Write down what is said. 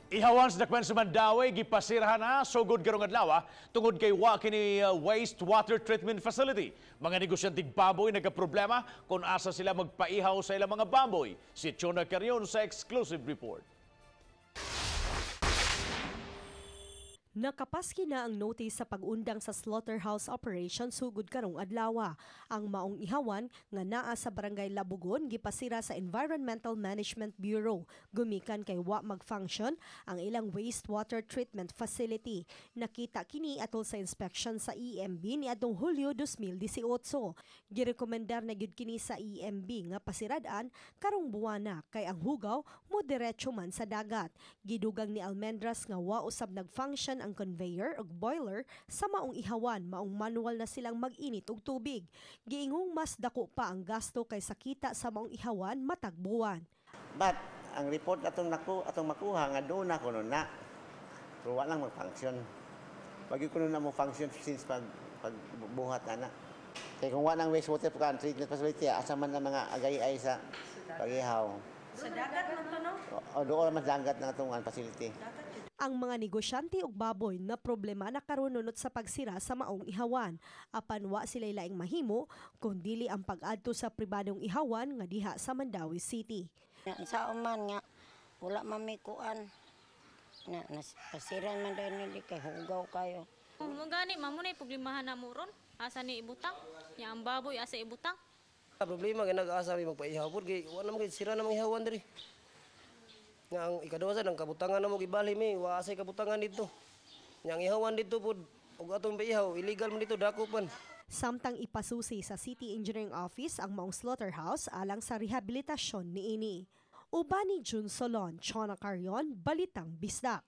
Ihawan sa dakbayan sa Mandaue, gipasirahan na sugod karong adlaw tungod kay wa kini wastewater treatment facility. Mga negosyanteng baboy nagkaproblema kung asa sila magpaihaw sa ilang mga baboy. Si Chona Carion sa exclusive report. Nakapaski na ang notice sa pag-undang sa slaughterhouse operation sugod karong adlaw. Ang maong ihawan nga naa sa Barangay Labugon gipasira sa Environmental Management Bureau gumikan kay wa mag-function ang ilang wastewater treatment facility. Nakita kini atol sa inspection sa EMB niadtong Hulyo 2018. Girekomendar na gyud kini sa EMB nga pasirad-an karong buwana kay ang hugaw mo diretso man sa dagat. Gidugang ni Almendras nga wa usab nag-function ang conveyor ug boiler sa maong ihawan, maong manual na silang mag-init og tubig. Giingong mas dako pa ang gasto kaysa kita sa maong ihawan matag buwan. But ang report atong makuha nga doon na kuno na. Pero wa lang mag-function. Wag kuno na mo function since pagbuhat ana. Kay kung wa nang wastewater treatment facility, asa man ang mga agay-ay sa pag-ihaw. Sa dagat man to, no? O, doon man dagat na atong facility. Ang mga negosyante og baboy na problema na karon nunot sa pagsira sa maong ihawan. Apan wa sila'y laing mahimo kung dili ang pag-adto sa pribadong ihawan nga diha sa Mandaue City. Sa man nga wala man may kuan na pasiran man dahil nili kay hugaw kayo. Mo gani mamo na problemahan na mo ron. Asa ni ibutang? Ya ang baboy asa ibutang? Problema kay nag-asa mi magpaihaw pud kay wa na man kay sira na mang ihawan diri. Nga ang ikaduha sad ang kabutangan namo gibali mi, wa asay kabutangan didto. Nya ang ihawan didto pud ug atong paihaw illegal man dito, dako pan. Samtang ipasusi sa City Engineering Office ang maong slaughterhouse alang sa rehabilitasyon niini. Uban ni June Solon, Chona Carion, Balitang Bisdak.